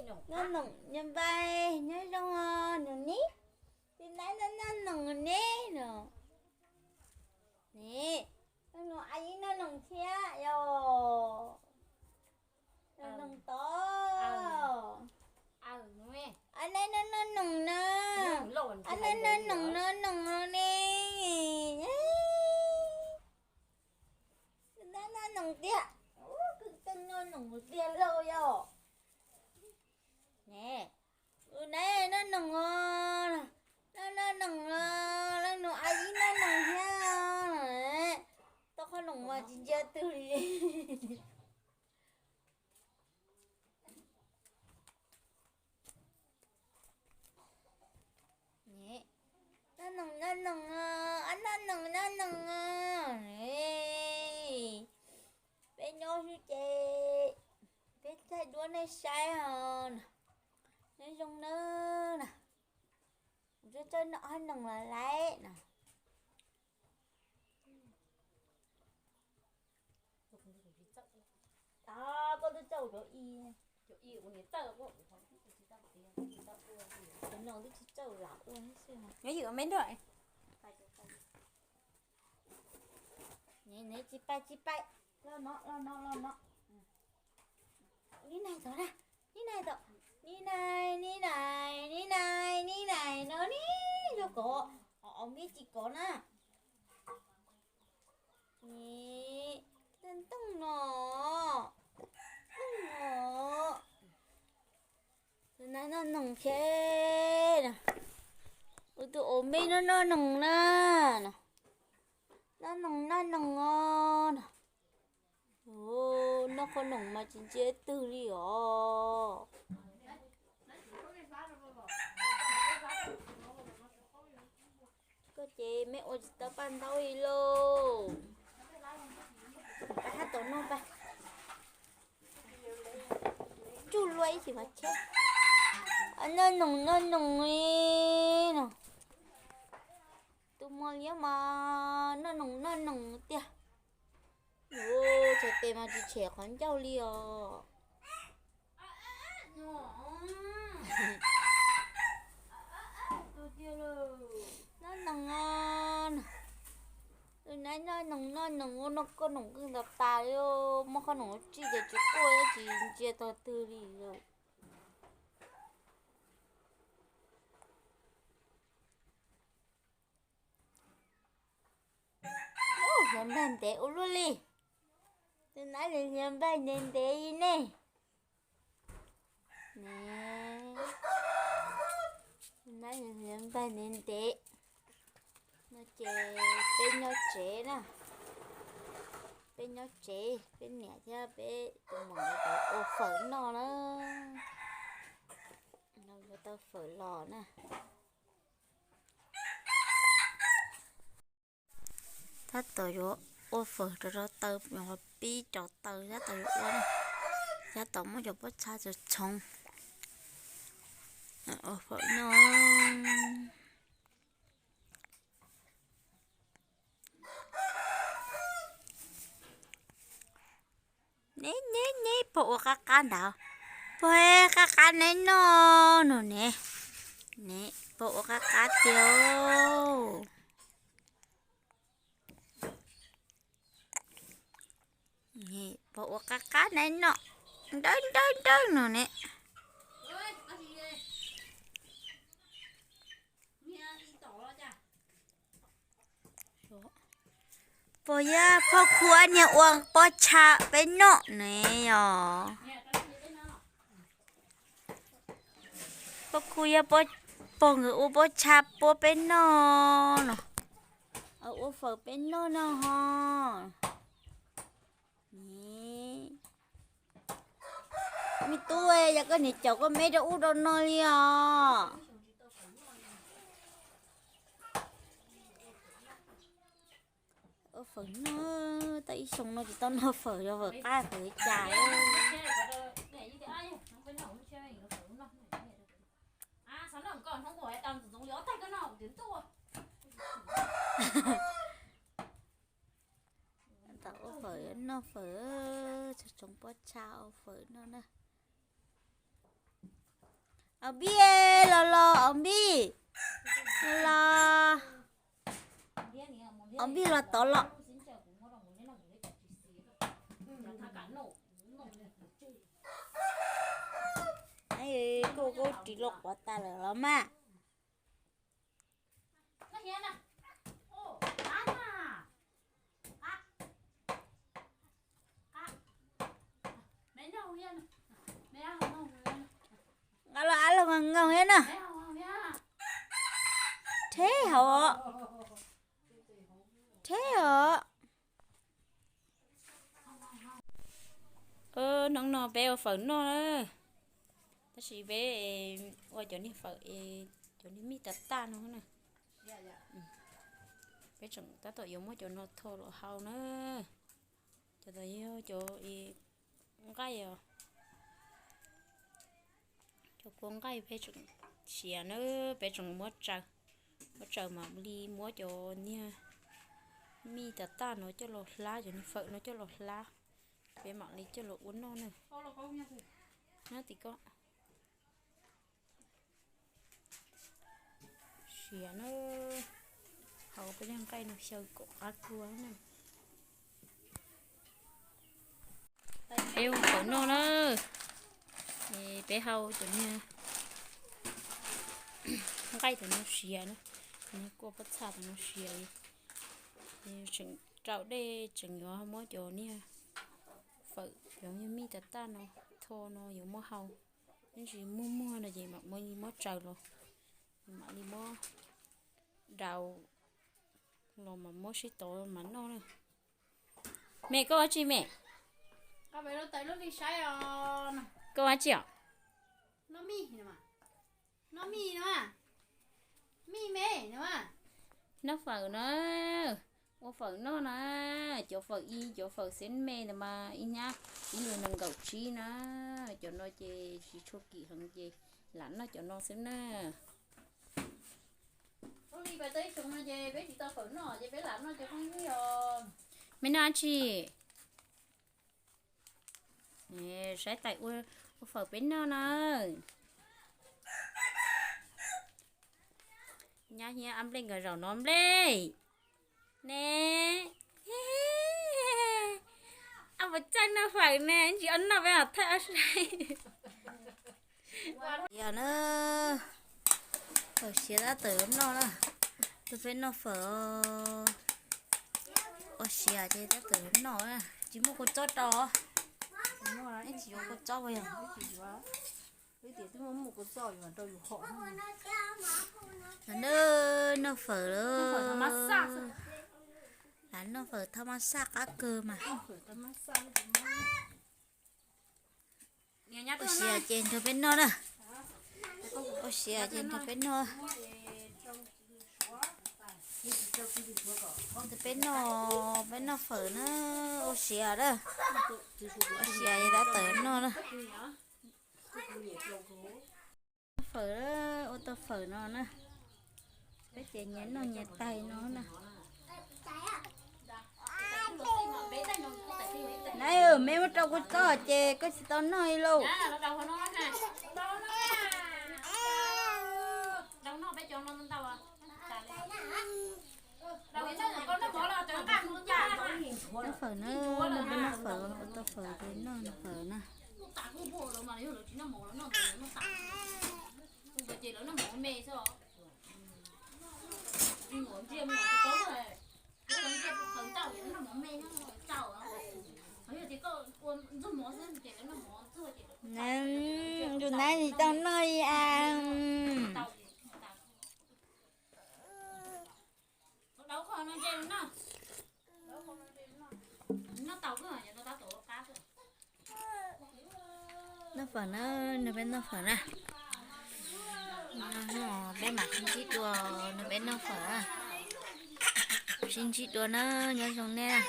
Noj noog, nyob npaj nyob zoo os nus neb. Tus nab noj noj noog neb no. Ne, noj noog, a ib noj noog thiab yom. Noj noog tod. A neb noj noj noog na. A neb noj noog noj noog no ne. Noj noog tiag. Kwv tij noj noog tiag lauj yom. Ne, neb noj noog os. Noj noj noog os, leej nus a ib noj noog thiab. Tau qhov noog mas tsis ntsia twg li. Noj noog noj noog os, a noj noog noj noog os. Peb nyob xwb ces peb thaij duab nej saib os. Nyob zoo nawb na. Kuv txawj txawj noj hab noog los lawm na. Koj twb txawj cov i, cov no twb tsis txawj lam ua xwb. Nyob ywm me nrog. Neb tsis pais tsis pais. Los no, los no, los no. Neb nais tod na, neb nais tod, neb nais, neb nais, neb nais, neb nais no ne, yog kov, o, o, me tsis kov na. Ntoo no, ntoo no. Tus nab noj noog thiab. Ua tus ua me noj noj noog na. Noj noog noj noog os. Noj qhov noog mas tsis ntsia twg li os. Koj ces me ua tsis tau paj ntaub li lauj. Pab hab tom no pab. Tsuj luaj ib chim mas cheb. Noj noog noj noog li no. Tus mos liab mas noj noog noj noog tiag. Ua tshav tes mas tsis tshem qhov ncauj li os. Noj noog os. Tus nab noj noog noj noog ua no koj noog qeej tas tas li, muab qhov noog tsij ces tsis quaj tsis ntsia tog twg li lawm. Ub, hlawv npag ntev ua luaj li. Tus nab hlawv npag ntev ntev li ne. Tus nab hlawv npag ntev ntev. No ces peb nyob tsev na. Peb nyob tsev, peb niam thiab peb tus muam nkawd ua fawm noj na. No yuav tau fawm los na. Tab tom yuav ua fawm rau rau taws, nyuam qhuav pib rau taws tab tom yuav ua na. Tab tom muab cov pob txha txhoov txhoov ua fawm noj. Neb neb neb puas ua qab qab ntawd? Puas qab qab neb noj no ne? Ne puas ua qab qab tiag? Puas ua qab qab neb noj? Nrawb nrawb nrawb no ne. Puas yog pog khu niag ua pob txha peb noj ne yog? Pog khu yog pog nkawd ua pob txha puab peb noj no. Ua fawm peb noj no ho. Me tub, yog koj niam caum koj me rau ub rau no li os. Ua fawm noj, tau ib xyoo no tsis tau noj fawm, yog fawm qab fawm cas. Tau ua fawm noj fawm, tsoom pob txha ua fawm noj na. Ob npij, los los ob npij, los los, ob npij los tod los. Kuj kuj ris loj quav tas lawm los mas. Nqa los av los mas nkaug thiab na. Rheb hauv, rheb hauv. Hnub no peb ua fawm noj na, tab sis peb ua cov niag fawm, cov niag mij tas taj no na. Peb tseem tab tom yuav muab cov no tho los hau na. Cov ntawd yog cov nqaij os. Cov kua nqaij peb tseem siav na, peb tseem muab tsaws, muab tsaws mam li muab cov niag mij tas taj no coj los hlab, cov niag fawm no coj los hlab. Peb mam li coj los ua noj na. Nyob tim ko. Siav na, hau peb cov nqaij no xyaw kom qab kua na. Peb ua fawm noj na, peb hau cov niag nqaij tam no siav na, cov niag kua pob txha tam no siav li. Tseem rau dej tseem yuav muab cov niag fawm cov niag mij tas taj no tho no yuav muab hau. Tab sis muaj muag no ces mam li muab tsaws los, mam li muab daus los mam muab sib tov mam noj na. Me koj ua tsi me? Koj ua tsi os? Noj fawm na, ua fawm noj na, cov fawm ib cov fawm xeb me ntawd mas ib nyab ib lus nees nkaum tsib na, cov no ces tsis tshua kim heev ces lam noj cov no xwb na. Me noj dab tsi? Saib tais ua fawm peb noj na. Nyab hiab ab nplej nkawd zaum no nplej ne. Ab puas txawj noj fawm ne, ntsis ob noj peb mam thaij ob saib. Yog na, fawm siav tab tawm noj na. Tus peb noj fawm, ua siav ces tab tawm noj, tsis muaj kua txob rau. Tsis yuav kua txob puas yog? Noj fawm lawm. Lam noj fawm thaj mab xaj qab kawg mas. Ua siav ces nrog peb noj na. Ua siav ces nrog peb noj. Peb noj, peb noj fawm na, ua siav na. Ua siav ces tab tawm noj na. Fawm, ua tau fawm no na. Peb ces nyias noj nyias tais no na. Nab, me muab rau kua txob ces koj tsis tau noj li lauj. Noj fawm na, noj fawm, ua tau fawm ces noj fawm na. Nab, tus nab tsis tau noj li as. Noj fawm na, nrog peb noj fawm na. Peb mam sib ntsib dua, nrog peb noj fawm na. Sib ntsib dua na, nyob zoo nej.